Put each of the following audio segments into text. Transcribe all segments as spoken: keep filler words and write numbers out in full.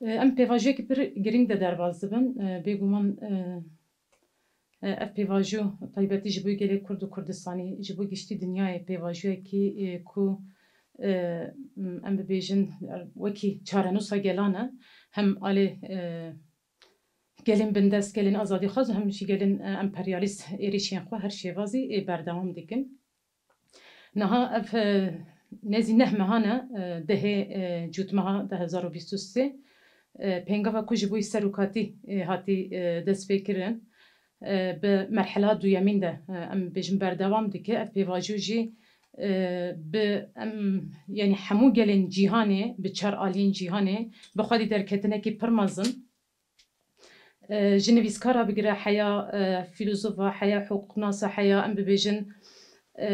Em pêvajoyekî pir girîng de derbas dibin. Bêguman, ev pêvajo taybetî ji bo gelê Kurd û Kurdistanî, ji bo giştî dinyayê pêvajoyekî, ku, em bibêjin, wekî çarenûsa gelan e, hem alê gelên bindest, gelên azadîxwaz û hem jî gelên, e, emperyalîst êrîşên xwe her şêvazî, e, berdewam dikin. Niha ev, e, nêzî neh mehan e, e, dehê, e, cûtmeha du hezar û bîst û sê, e, pêngava ku ji bo serokatî, e, hatî, e, destpêkirin, e, bi merhela duyemîn de, e, em bêjin berdewam dike. Ev pêvajo jî, e, bi em, yanî hemû gelên cîhanê, bi çar aliyên cîhanê, bi xwedî derketinekî pir mezin, e, ji nivîskara bigire heya, e, fîlozova, heya hiqûqnasa, heya em bibêjin, e,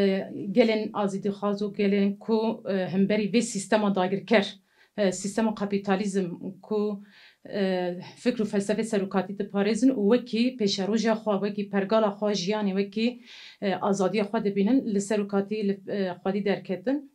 gelên azîdîxwaz û gelên ku, e, hemberî vê sîstema dagirker, e, sîstema kapîtalîzm ku, e, fikr û felsefê serokatî diparêzin û wekî pêşeroja xwe, wekî pergala xwe jiyanê, wekî, e, azadiya xwe dibînin, li serokatî li, e, xwedî derketin.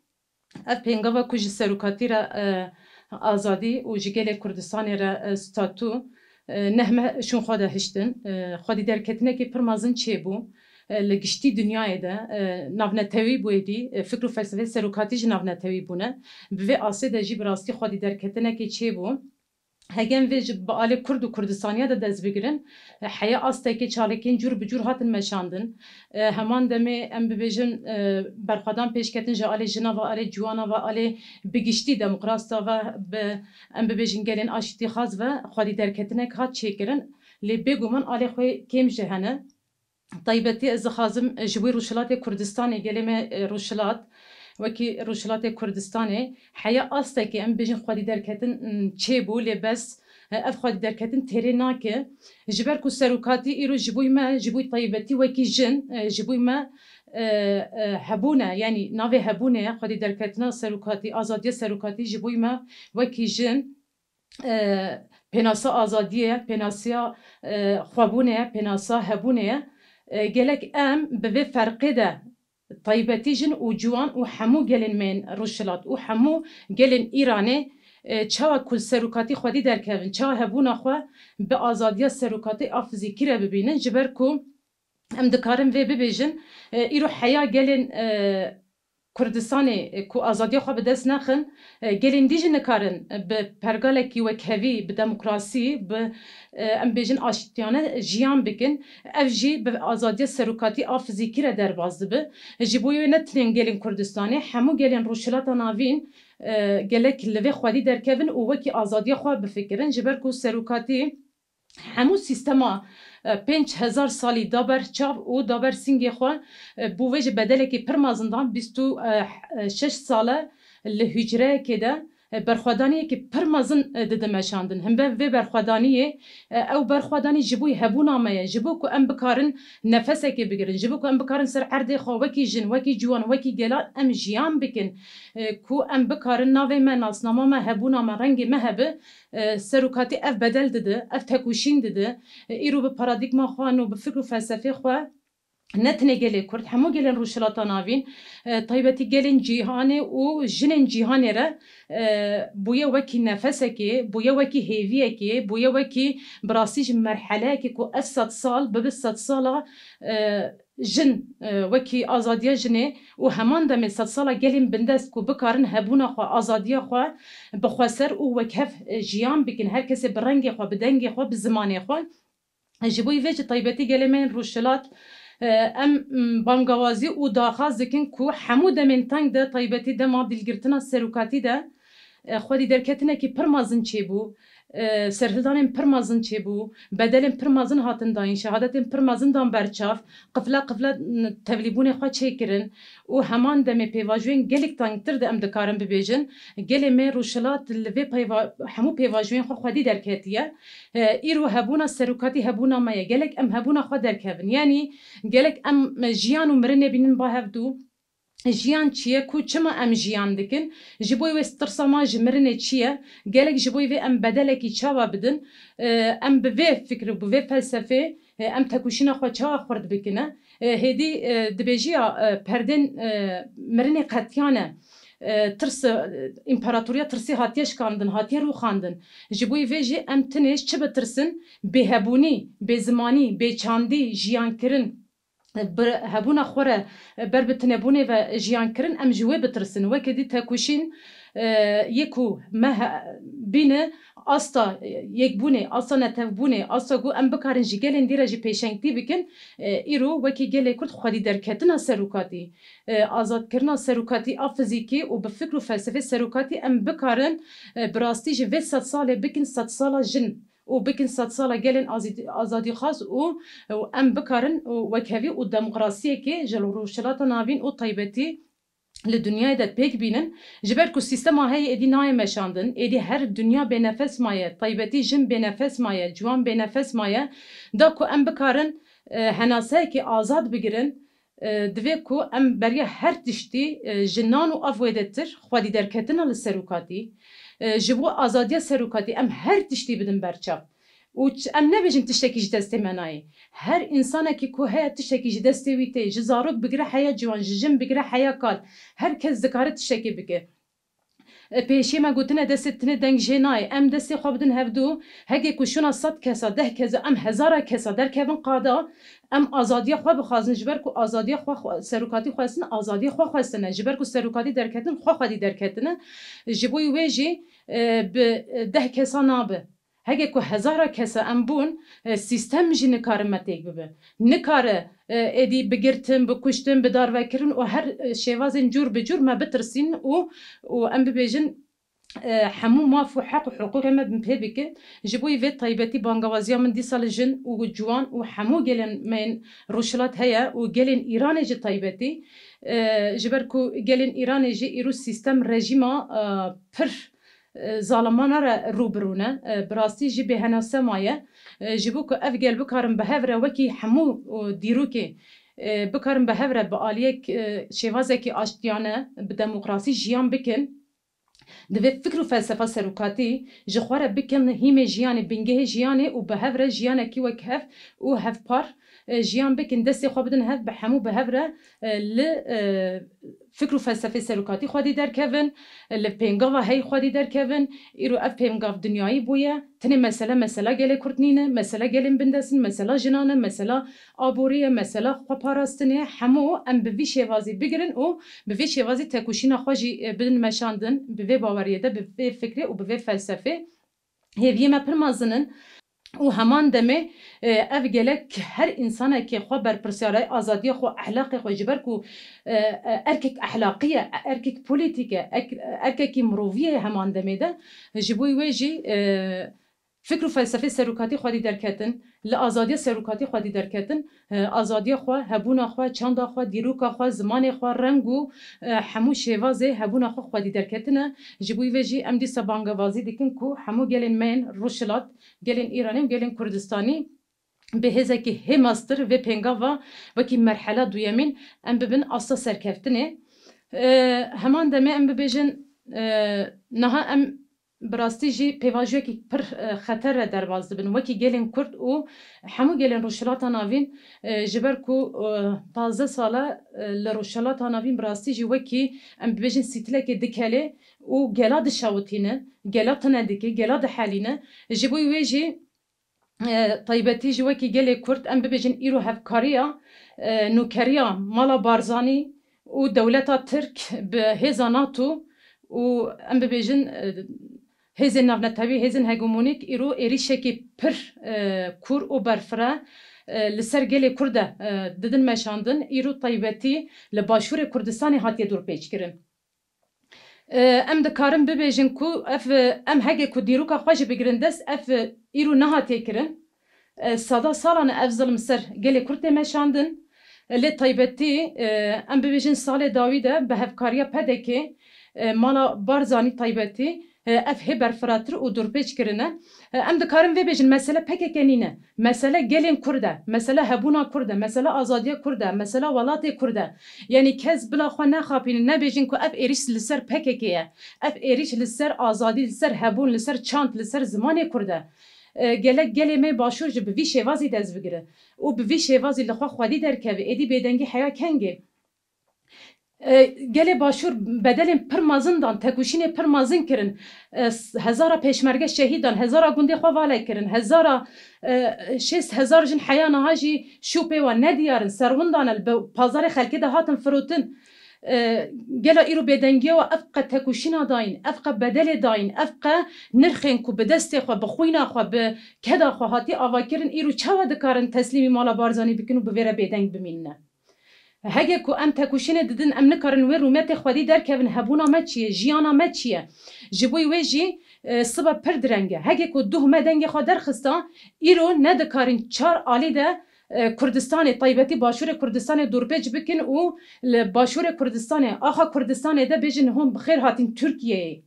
Ev pêngava ku ji serokatî re, e, azadî û ji gelê Kurdistanê re, e, statû, e, neh meh şûn xwe de hiştin. E, xwedî derketinekê pir mezin çêbû. E, li giştî dinyayê de, e, navnetewî bû êdî, e, fikr û felsefeyê serokatî jî navnetewî bûne. Bi vê asê de jî bi rastî xwedî derketinekê çêbû. Hegen vê ji bi alê Kurd û Kurdistaniya de dest bigirin, e, heya astekê çalakiyên cûr bi cûr hatin meşandin. E, heman demê em bibêjin, e, berxwedan pêş ketin ji alê jina ve, alê ciwana ve, alê bi giştî demokrasta ve, bi, em bibêjin gelên aştîxwaz ve xwedî derketinek hat çêkirin. Lê bêguman alê xwe kêm jî hene. Taybetî ez dixwazim, e, ji wî Rojhilatê Kurdistanê, gelê me, e, Rojhilat, wekî Rojhilatê Kurdistanê, heya astekê em bêjin xwedî derketin, m, çêbû, lê bes, e, ev xwedî derketin têrê nake. Ji ber ku serokatî îro ji bo me, ji bo taybetî wekî jin, e, ji bo me, e, e, hebûne, yanî navê hebûne ye, xwedî derketina serokatî, azadiya serokatî ji bo me wekî jin, e, pênasa azadiyê ye, pênasiya, e, xwebûnê ye, pênasa hebûnê ye. E, gelek em bi vê ferqê de taybetî jin û ciwan û hemû gelên me yên Rojhilat û hemû gelên Îranê, e, çawa ku serokatî xwedî derkevin, çawa hebûna xwe bi azadiya serokatî a fizîkî re bibînin, ji ber ku em dikarin vê bibêjin, e, îro heya gelên, e, Kurdistanê, e, ku azadiya xwe bi dest nexin, e, gelên dî jî nikarin, e, bi pergalekî wekhevî, bi demokrasî, bi, e, em bêjin aştiyane jiyan bikin. Ev jî bi azadiya serokatî a fizîkî re derbas dibe. Ji bo wê ne tenê gelên Kurdistanê, hemû gelên Rojhilata Navîn, e, gelek li vê xwedî derkevin û wekî azadiya xwe bifikirin. Ji ber ku serokatî hemû sîstema, e, pênc hezar salî da ber çav û da ber singê xwe, e, bo vê jî bedelekî pir mezin dan, bîst û şeş sal e li hucreyekê de, e, berxwedaniyekî pir mezin, e, dide meşandin. Himber vê berxwedaniyê, e, ew berxwedanî ji bo hebûna me ye, ji bo ku em bikarin nefesekê bigirin, ji bo ku em bikarin ser erdê xwe wekî jin, wekî ciwan, wekî gelan em jiyan bikin, e, ku em bikarin navê me, nasnama me, hebûna me, rengê me hebe, e, serokatî ev bedel dide, ev tekoşîn dide. E, îro bi paradîgma xwe nû, bi fikr û felsefê xwe ne tenê gelê Kurd, hemû gelên Rojhilata Navîn, e, taybetî gelên cîhanê û jinên cîhanê re, e, bûye wekî nefesekê, bûye wekî hêviyekê, bûye wekî bi rastî jî merheleyekê ku ev sedsal bibe sedsala, e, jin, e, wekî azadiya jinê û heman demê sedsala gelên bindest ku bikarin hebûna xwe, azadiya xwe bi xweser û wekhev, e, jiyan bikin, her kesê bi rengê xwe, bi dengê xwe, bi zimanê xwe. Ji bo vê jî taybetî gelê me yên Rojhilat, e, em, m, bangawazî û daxwaz dikin ku hemû demên teng de, taybetî dema dîlgirtina serokatî de, e, xwedî derketinekî pir mezin çêbû, e, serhildanên pir mezin çêbû, bedelên pir mezin hatin dayîn, şehadetên pir mezin dan berçav, qifle qifle, n-, tevlîbûnê xwe çêkirin û heman demê pêvajoyên gelek tengtir de em dikarin bibêjin, gelê me Rojhilat li vê peyva-, hemû pêvajoyên xwe xwedî derketiye. E, îro hebûna serokatî hebûna me ye. Gelek em hebûna xwe derkevin. Yanî gelek em jiyan û mirinê bînin ba hevdû. Jiyan çi ye, ku çima em jiyan dikin? Ji bo wê tirsa me ji mirinê çi ye? Gelek ji bo vê em bedelekî çawa bidin? E, em bi vê fikr û bi vê felsefê, e, em tekoşîna xwe çawa xurt bikine? E, hêdî, e, dibêjiya, e, perdên, e, mirinê qetiyane. e, tirs, e, împaratoriya tirsê hatiye şikandin, hatiye rûxandin. Ji bo vê jî em tinê çi bitirsin, bêhebûnî, bêzimanî, bêçandî, jiyankirin, e, bi hebûna xwe re, e, ber bi tinebûnê ve jiyan kirin, em ji wê bitirsin. Weke dî tekoşîn, e, yê ku me he-, bîne asta, e, yekbûnê, asta netewbûnê, asta ku em bikarin ji gelên dî re jî pêşengtî bikin, e, îro wekî gelê Kurd xwedî derketina serokatî, e, azadkirina serokatî a fizîkî û bi fikr û felsefê serokatî em bikarin, e, bi rastî ji vê sed salê bikin sed sala jin û bikin sed sala gelên azîd-, azadîxwaz û, û em bikarin û wekhevî û demokrasiyekê ji Rojhilata Navîn û taybetî li dinyayê de pêk bînin. Ji ber ku sîstema heye êdî nayê meşandin, êdî her dinya bênefes maye, taybetî jin bênefes maye, ciwan bênefes maye. Da ku em bikarin, e, henaseyekê azad bigirin, e, divê ku em beriya her tiştî, e, ji nan û av wêdetir xwedî derketina li serokatî, e, ji bo azadiya serokatî em her tiştî bidin berçav. Û ç-, em nebêjin tiştekî ji destê me nayê. Her însanekî ku heye tiştekî ji destê wî tê, ji zarok bigire heya ciwan, ji jin bigire heya kal, her kes dikare tiştekê bike. E, pêşî me gotine destê tinê deng jê nayê. Em destê xwe bidin hevdû. Hegê ku şûna sed kesa, deh kesa, em hezara kesa derkevin qada, em azadiya xwe bixwazin, ji ber ku azadiya xwe xwe, serokatî xwestin, azadiya xwe xwestine. Ji ber ku serokatî derketin, xwe xwedî derketine. Ji bo wê jî, e, bi, e, deh kesa nabe. Hege ku hezara kesa em bûn, e, sîstem jî nikare me têk bibe. Nikare, e, êdî bigirtin, bikuştin, bidarvekirin û her, e, şêwazên cûr bi cûr me bitirsîn û, û em bibêjin, e, hemû maf û heq û hiqûqê me bin pê bike. Ji bo vê taybetî bangewaziya min dîsa li jin û ciwan û hemû gelên me yên Rojhilat heye û gelên Îranê jî taybetî. E, ji ber ku gelên Îranê jî îro sîstem rejîma, e, pir, e, zalimana re rû bi rû ne. E, bi rastî jî bêhenase maye. E, ji bo ku ev gel bikarin bi hev re wekî hemû, o, dîrokê, e, bikarin bi hev re bi aliyek, e, şêvazekî aştiyane, bi demokrasî jiyan bikin, divê fikr û felsefa serokatî ji xwe re bikin hîmê jiyanê, bingehê jiyanê û bi hev re jiyanekî wek hev û hevpar, e, jiyan bikin, destê xwe bidin hev, bi hemû bi hev re, e, li, e, fikr û felsefê serokatî xwedî derkevin, li pêngava hey xwedî derkevin. Îro ev pêngav dinyayî bûye. Tinê mesele, mesela gelê Kurd nîne, mesela gelên bindest in, mesela jinan e, mesela aborî ye, mesela xweparastinê. Hemû em bi vî şêvazî bigirin û bi vê şêvazî tekoşîna xwe jî, e, bidin meşandin, bi vê baweriyê de, bi vê fikrê û bi vê felsefê. Hêviyê me pir mezin in û heman demê, e, ev gelek her însanekê xwe berpirsyarê azadiya xwe, ehlaqê xwe, ji ber ku, e, e, erkek ehlaqî ye, erkek polîtîk e, ek-, erkekî mirovî ye heman demê de. Ji bo wê jî, e, fikr û felsefê serokatî xwedî derketin, li azadiya serokatî xwedî derketin, e, azadiya xwe, hebûna xwe, çanda xwe, dîroka xwe, zimanê xwe, reng û, e, hemû şêvazê hebûna xwe xwedî derketine. Ji bo vê jî em dîsa bangevazî dikin ku hemû gelên me yên Rojhilat, gelên Îranê û gelên Kurdistanî bi hêzekî hê mestir vê pêngava wekî merhela duyemîn em bibin asta serkeftinê. E, heman demê em bibêjin, e, niha em bi rastî jî pêvajoyekî pir, e, xeter re derbas dibin. Wekî gelên Kurd û hemû gelên Rojhilata Navîn, e, ji ber ku, e, pazdeh sal e, e, li Rojhilata Navîn bi rastî jî wekî em bibêjin sîtilekê dikelê û gela dişewitîne, gela tune dike, gela dihelîne. Ji bo wê jî, e, taybetî ji wekî gelê Kurd em bibêjin îro hevkariya, e, nûkeriya mala Barzanî û dewleta Tirk bi hêza NATO û em bibêjin, e, hêzên navnetewî, hêzên hegemonîk îro êrîşekî pir, e, kûr û berfireh, e, li ser gelê Kurd de, e, didin meşandin. Îro taybetî li Başûrê Kurdistanê hatiye dorpêçkirin. E, em dikarin bibêjin ku ev, e, em hege ku dîroka xwe jî bigirin dest, ev, e, îro nehatiye kirin. E, seda salan e ev zilm ser gelê Kurd tê meşandin. E, lê taybetî, e, em bibêjin salê dawî de bi hevkariya P D K, e, mala Barzanî taybetî, e, ev hê berfiratir û dorpêç kirine. E, em dikarin vê bêjin, mesele P K K nîne. Mesele gelên Kurd e. Mesele hebûna Kurd e. Mesele azadiya Kurd e. Mesele welatê Kurd e. Yanî kes bila xwe nexapînin, nebêjin ku ev êrîş li ser P K K ye. Ev êrîş li ser azadî, li ser hebûn, li ser çand, li ser zimanê Kurd e. E, gelek gelê me Başûr jî bi vî şêvazî dest bigire û bi vî şêvazî li xwe xwedî derkeve, êdî bêdengî heya kengê. E, gelê Başûr bedelên pir mezin dan, tekoşînê pir mezin kirin. E, s-, hezara pêşmerge şehîd dan, hezara gundê xwe vale kirin, hezara, e, şêst hezar jin heya niha jî şûpê wan nediyarin, serwindan e, li be-, pazarê xelkê de hatin firotin. E, gela îro bêdengiya we ev qe tekoşîna dayîn, ev qe bedelê dayîn, ev qe nirxên ku bi destê xwe, bi xwîna xwe, bi keda xwe hatî avakirin, îro çawa dikarin teslîmî mala Barzanî bikin û bi vê re bêdeng bimînine? Hege ku em tekoşînê didin, em nikarin wê rûmetê xwedî derkevin, hebûna me çi ye, jiyana me çi ye? Ji bo wê jî, e, sibe pir direng e. Hege ku duh me dengê xwe derxista, îro nedikarîn çar alî de, e, Kurdistanê, taybetî Başûrê Kurdistanê dorpêç bikin û li Başûrê Kurdistanê, axa Kurdistanê de bêjin hûn bi xêr hatîn Tirkiyeyê.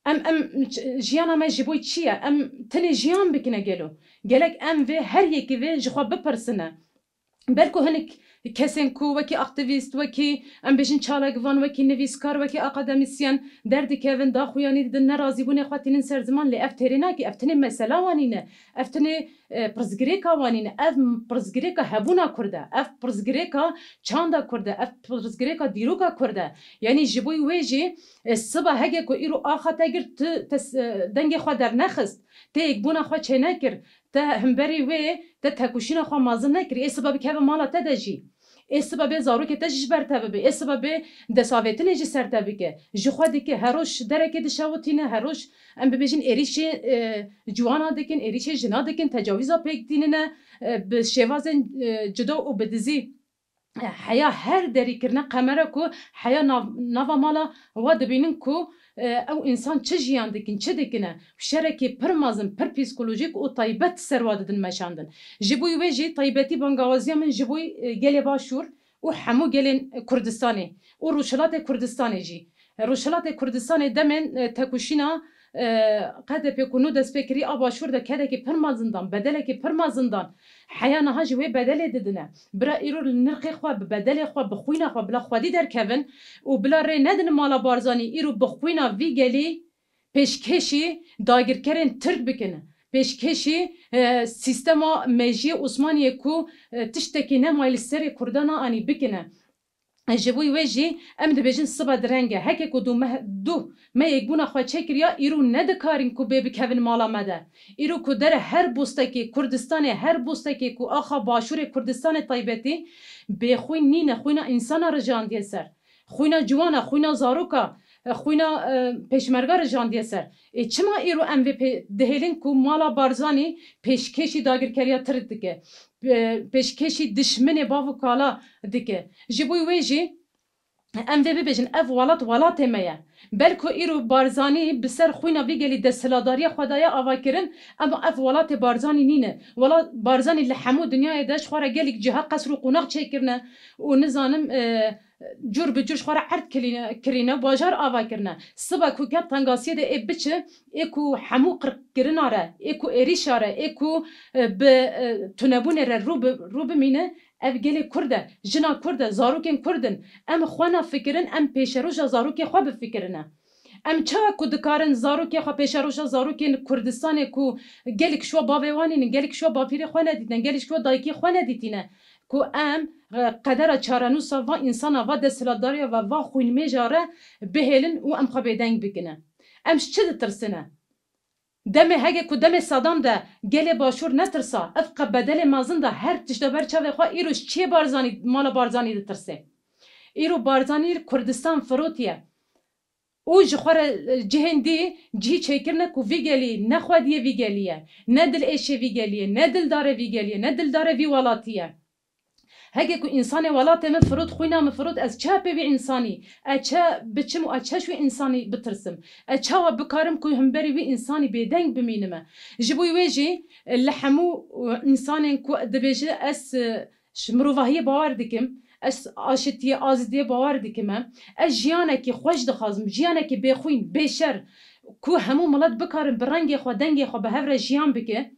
Em, em ç-, jiyana me ji bo çi ye? Em tenê jiyan bikine gelo? Gelek em vê her yekî vê ji xwe bipirsine. Belku hinek kesên ku wekî aktivîst, wekî em bêjin çalakvan, wekî nivîskar, wekî akademîsyen derdikevin, daxuyanî didin, nerazîbûnê xwe tînin ser ziman, lê ev têrê nakî, ev tenê mesela wan nîne. Ev tenê, e, pirsgirêka wan nîne. Ev pirsgirêka hebûna Kurd e. Ev pirsgirêka çanda Kurd e. Ev pirsgirêka dîroka Kurd e. Yanî ji bo wê jî, e, siba hege ku îro axa te girt, tu, te s-, e, dengê xwe dernexist, te yekbûna xwe çênekir, te himberî wê, te tekoşîna xwe mezin nekir, ê siba bikeve mala te de jî. Ê siba bê zarokê te jî ji ber te bibe, ê siba bê desavêtinê ji ser te bike. Ji xwe dike, her roj derekê dişewitîne, her roj em bibêjin êrîşê, e, ciwana dikin, êrîşê jina dikin, tecawîza pêk tînine, e, bi şêwazên, e, cida û bi dizî, e, heya her derî kirine qemere ku heya nav-, nava mala wa dibînin ku, e, ew însan çi jiyan dikin, çi dikine. Şerekî pir mezin, pir psîkolojîk û taybet ser wa didin meşandin. Ji bo wê jî taybetî bangawaziya min ji bo, e, gelê Başûr û hemû gelên Kurdistanê û Rojhilatê Kurdistanê jî. Rojhilatê Kurdistanê demên, e, tekoşîna, e, K D P ku nû dest pê kirî a Başûr de kedekî pir mezin dan, bedelekî pir mezin dan. Heya niha jî wê bedelê didine. Bira îro li nirxê xwe, bi bedelê xwe, bi xwîna xwe bila xwedî derkevin û bila rê nedin mala Barzanî îro bi xwîna vî gelî pêşkêşî dagirkerên Tirk bikine. Pêşkêşî, e, sîstema mejiyê Osmaniyê ku, e, tiştekî nemayî li serê Kurda naanî bikine. Ji bo wê jî em dibêjin siba direng e. Heke ku du me, du me yekbûna xwe çêkiriya, îro nedikarîn ku bê bikevin mala me de. Îro ku dere her bostekê Kurdistanê, her bostekê ku axa Başûrê Kurdistanê taybetî bêxwîn nîne, xwîna însana rijandiye ser. Xwîna ciwana, xwîna zaroka, e, xwîna, e, pêşmerga rijandiye ser. Ê çima îro em vê pê dihêlin ku mala Barzanî pêşkêşî dagirkeriya Tirk dike? Pe-, pêşkêşî dişminê bav û kala dike. Ji bo wê jî em vê bibêjin, ev welat welatê me ye. Belko îro Barzanî bi ser xwîna vî gelî desthilatdariya xwe daye avakirin, ema ev welatê Barzanî nîne. Wela Barzanî li hemû dinyayê de ji xwe re gelek ciha qesr û qonax çêkirine û nizanim, e, cur bi cur ji xwe re erd kilîne-, kirîne, bajar ava kirine. Siba ku ket tengasiyê de ê biçe, ê ku hemû qirkirina re, ê ku êrîşa re, ê ku, e, bi, e, tunebûnê re rû bi, rû bimîne, ev gelê Kurd e, jina Kurd e, zarokên Kurd in. Em xwe nafikirin, em pêşeroja zarokê xwe bifikirine. Em çawa ku dikarin zarokê xwe, pêşeroja zarokên Kurdistanê ku gelek şiwa bavê wan nînin, gelek şiwa bapîrê xwe nedîtine, gelek şiwa dayikê xwe nedîtîne, ku em, e, qedera çarenûsa va însana, va desthilatdariya ve, va xwînmêja re bihêlin û em xwe bêdeng bikine. Em ji çi ditirsine? Demê hege ku demê Sedam de gelê Başûr netirsa, ev qe bedelê mezin de her tişt de ber çavê xwe, îro ji çiyê Barzanî, mala Barzanî ditirsê? Îro Barzanî Kurdistan firotiye. Û ji xwe re, e, cihên dî cihî çêkirine ku vî gelî ne xwediyê vî gelî ye, ne dilêşê vî gelî ye, ne dildarê vî gelî ye, ne dildarê vî welatî ye. Heke ku însanê welatê min firot, xwîna min firot, ez çawa pê vî însanî, ez çawa biçim û ez çawa ji wî însanî bitirsim? Ez çawa bikarim ku himberî wî însanî bêdeng bimînime? Ji bo wê jî, e, li hemû, e, însanên ku dibêje ez, e, ji mirovahiyê bawer dikim, ez aşitiyê, azidiyê bawer dikime, ez jiyanekî xweş dixwazim, jiyanekî bêxwîn, bêşer, ku hemû milet bikarin bi rengê xwe, dengê xwe bi hev re jiyan bike.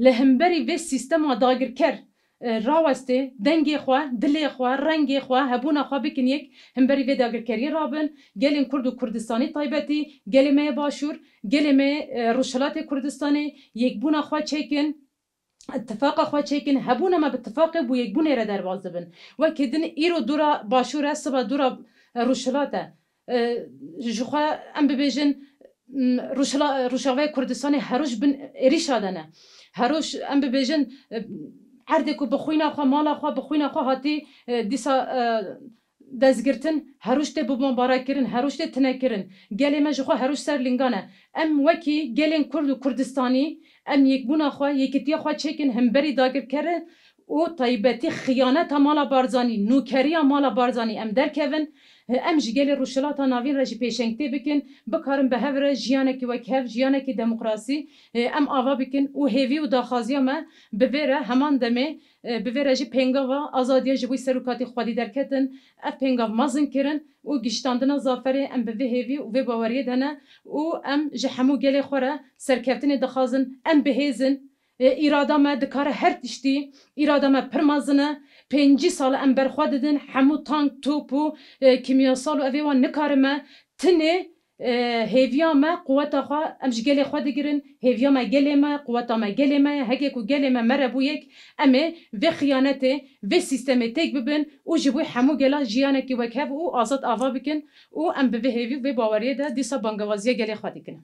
Li hemberî vê sîstema dagirker, e, rawestê, dengê xwe, dilê xwe, rengê xwe, hebûna xwe bikin yek, hemberî vê dagirkeriyê rabin, gelên Kurd û Kurdistanî taybetî, gelê me yê Başûr, gelê me yê, e, Rojhilatê Kurdistanê, yekbûna xwe çêkin. Îtifaqa xwe çêkin, hebûna me bi tifaqê bi yekbûnê re derbas dibin. Wekî din îro dûra Başûr e, siba dûra, e, Rojhilat e. E, ji xwe em bibêjin, m, Rojhila-, Rojavayê Kurdistanê her roj bin êrîşa de ne. Her roj em bibêjin, e, erdê ku bi xwîna xwe, mala xwe, bi xwîna xwe hatî, e, dîsa, e, destgirtin, her roj tê bibombarekirin, her roj tê tinekirin. Gelê me ji xwe her roj ser lingan e. Em wekî gelên Kurd û Kurdistanî, em yekbûna xwe, yekîtiya xwe çêkin himberî dagirkerin û taybetî xiyaneta mala Barzanî, nûkeriya mala Barzanî em derkevin. Em ji gelê Rojhilata Navîn re jî pêşengtê bikin, bikarin bi hev re jiyanekî wekhev, jiyanekî demokrasî, em ava bikin û hêvî û daxwaziya me bi vê re heman demê, e, bi vê re jî pêngava azadiya ji bo serokatî xwedî derketin. Ev pêngav mezin kirin û giştandina zaferê em bi vê hêvî û vê baweriyê de ne û em ji hemû gelê xwe re serkeftinê dixwazin. Em bihêz in. E, îrada me dikare her tiştî, îrada me pir mezin e. Pêncî sal e em berxwe didin, hemû tank, top û, e, kîmyasal û evê wan nikarime. Tinê, e, hêviya me, quweta xwe em ji gelê xwe digirin. Hêviya me gelê me, quweta me gelê me ye. Heke ku gelê me mere bû yek, em ê vê xiyanetê, vê sîstemê têk bibin û ji bo hemû gela jiyanekî wekhev û azad ava bikin û em bi vê hêvî û vê baweriyê de dîsa bangewaziya gelê xwe dikin.